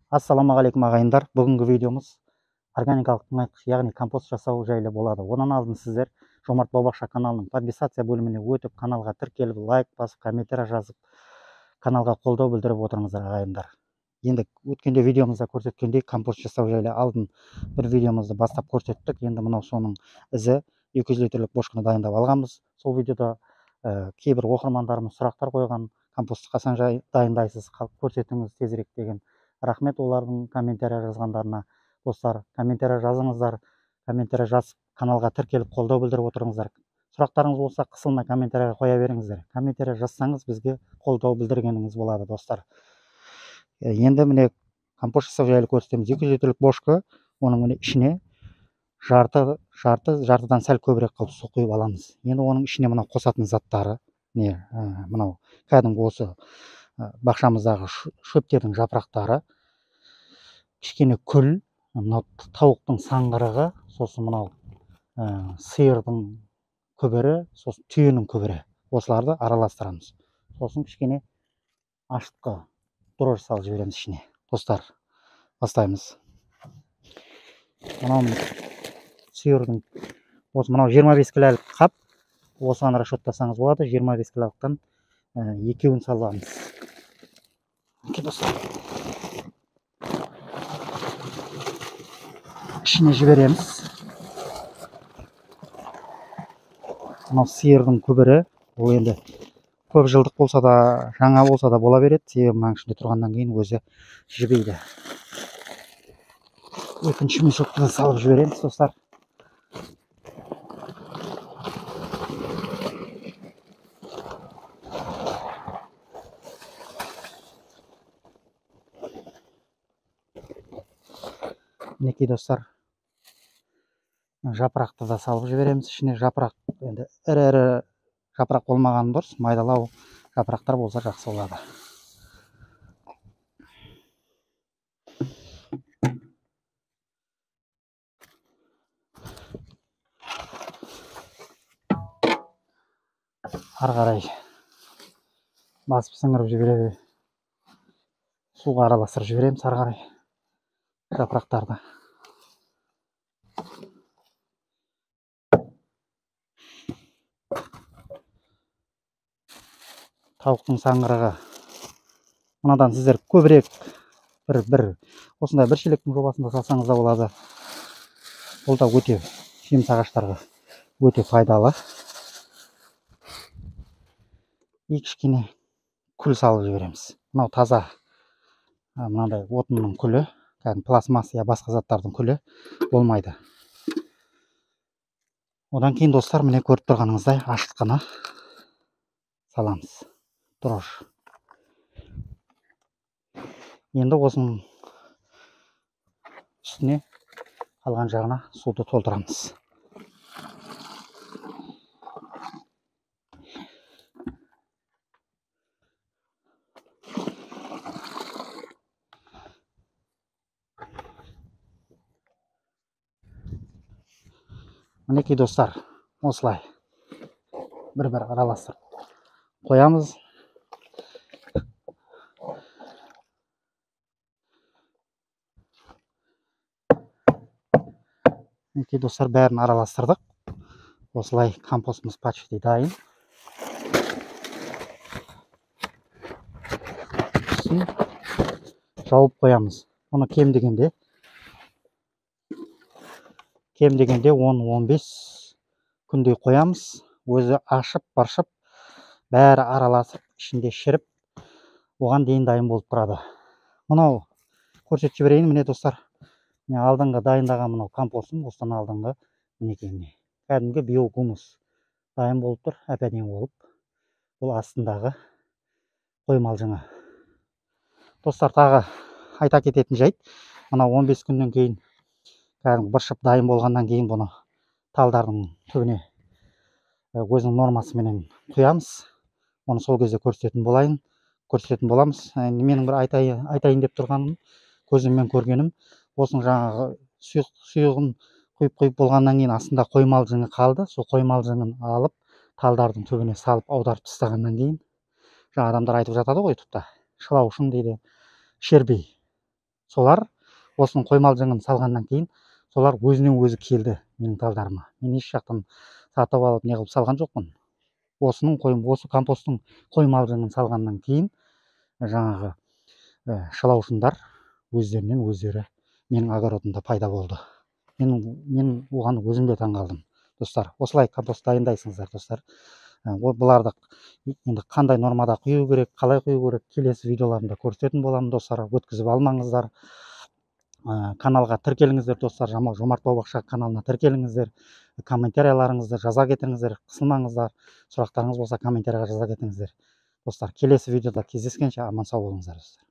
Ассалаумағалейкум ағайындар. Бүгінгі видеомыз органикалық тыңайтқыш, яғни компост жасау жайлы болады. Онан алдын сіздер Жомарт Бау-бақша каналының подписаться бөліміне өтіп, каналға тіркеліп, лайк басып, комментарий жазып, каналға қолдау білдіріп отырыңыздар ағайындар. Енді өткенде видеомызда көрсеткендей компост жасау жайлы алдын бір видеомызды бастап көрсеттік. Енді мынау соның ізі 200 литрлік бошканы дайындап алғанбыз. Сол видеода кейбір оқырмандарымыз сұрақтар қойған, компостты қашан дайындайсыз, көрсетіңіз тезірек деген. Рахмет олардың комментария жазғандарына. Достар, комментария жазыңыздар, комментария жазып, каналға тіркеліп қолдау білдіріп отырыңыздар. Сұрақтарыңыз болса, қысылмай комментарияға қоя беріңіздер. Комментария жазсаңыз, бізге қолдау білдіргеніңіз болады, достар. Енді міне компост жасау жайлы көрсетеміз. 200 литрлік бошка, оның міне ішіне жартыдан сәл көбірек қылып су құйып аламыз. Енді оның ішіне мынау қосатын заттары, міне, мынау кәдімгі осы бақшамыздағы шөптердің жапырақтары, кішкене күл, мынау тауықтың саңғырығы, сосын мынау сиырдың күбірі, сосын түйенің күбірі. Осыларды араластырамыз. Сосын кішкене ашытқы дрожжи салып жібереміз ішіне. Достар, бастаймыз. Мынау сиырдың, осы мынау 25 килолық қап, осыған расчеттасаңыз болады. 25 килолықтан екеуін саламыз. Достар, ішіне жібереміз. Мынау сиырдың күбірі, ол енді көп жылдық болса да, жаңа болса да бола береді. Себебі мынаның ішінде тұрғаннан кейін өзі жібейді. Екінші мешокты да салып жібереміз, достар. Мінекей достар, жапырақты да салып жібереміз ішіне. Жапырақ енді ірі-ірі жапырақ болмаған дұрыс, майдалау жапырақтар болса жақсы болады. Ары қарай басып сіңіріп жібереді, суға араластырып жібереміз ары қарай жапырақтарды. Тауықтың саңғырығы, мынадан сіздер көбірек бір осындай бір шелектің жобасында салсаңыз да болады. Бұл да өте жеміс ағаштарға өте пайдалы. И кішкене күл салып жібереміз. Мынау таза мынандай отынның күлі, кәдімгі пластмасса я басқа заттардың күлі болмайды. Одан кейін достар, міне көріп тұрғаныңыздай ашытқыны саламыз. Дрожжи. Енді осының үстіне қалған жағына суды толтырамыз. Мінекей достар, осылай бір-бір араластырып қоямыз. Мінекей достар, бәрін араластырдық. Осылай компостымыз почти дайын. Сосын жауып қоямыз. Оны кем дегенде 10-15 күндей қоямыз. Өзі ашып, баршып, бәрі араласып, ішінде шіріп, оған дейін дайын болып тұрады. Мынау көрсетіп жіберейін, міне достар. Міне алдыңғы дайындаған мынау компостым, осыдан алдыңғы мінекей міне. Кәдімгі биогумус дайын болып тұр, әп-әдемі болып. Бұл астындағы қоймал жыңы. Достар, тағы айта кететін жайт, мынау 15 күннен кейін кәдімгі быршып дайын болғаннан кейін бұны талдардың түбіне өзінің нормасыменен құямыз. Оны сол кезде көрсететін боламыз. Менің бір айтайын деп тұрғаным, көзіммен көргенім, осының жаңағы сұйығын құйып болғаннан кейін астында қоймал жыңы қалды. Сол қоймал жыңын алып талдардың түбіне салып аударып тастағаннан кейін, жаңа адамдар айтып жатады ғой ютубта, шылаушың дейді, шербей. Солар осының қоймалжыңын салғаннан кейін солар өзінен өзі келді менің талдарыма. Мен еш жақтан сатып алып не қылып салған жоқпын. Осының осы компосттың қоймалжыңын салғаннан кейін жаңағы шылаушындар өздерінен өздері менің огородымда пайда болды. Мен оған өзім де таңғалдым достар. Осылай компост дайындайсыңыздар достар. Бұларды енді қандай нормада құю керек, қалай құю керек, келесі видеоларымда көрсететін боламын достар. Өткізіп алмаңыздар. Каналға тіркеліңіздер достар. Жомарт бау-бақша каналына тіркеліңіздер. Комментарияларыңызды жаза кетіңіздер, қысылмаңыздар. Сұрақтарыңыз болса комментарияға жаза кетіңіздер достар. Келесі видеода кездескенше аман сау болыңыздар достар.